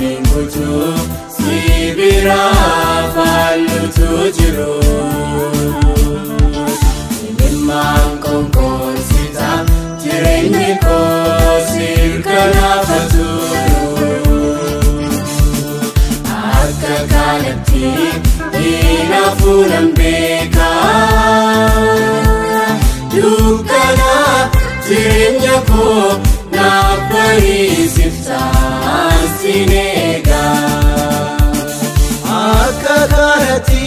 Qalbiin guutuu si biraa faallutu jiru. Imimmaan konkoonsita jireenyi koo sirkanaaf turu. Akka kanatti hinaafuun beekaa. Dukkana jireenya koo naaf bariisiftaa sin eegaa. Akka kanatti.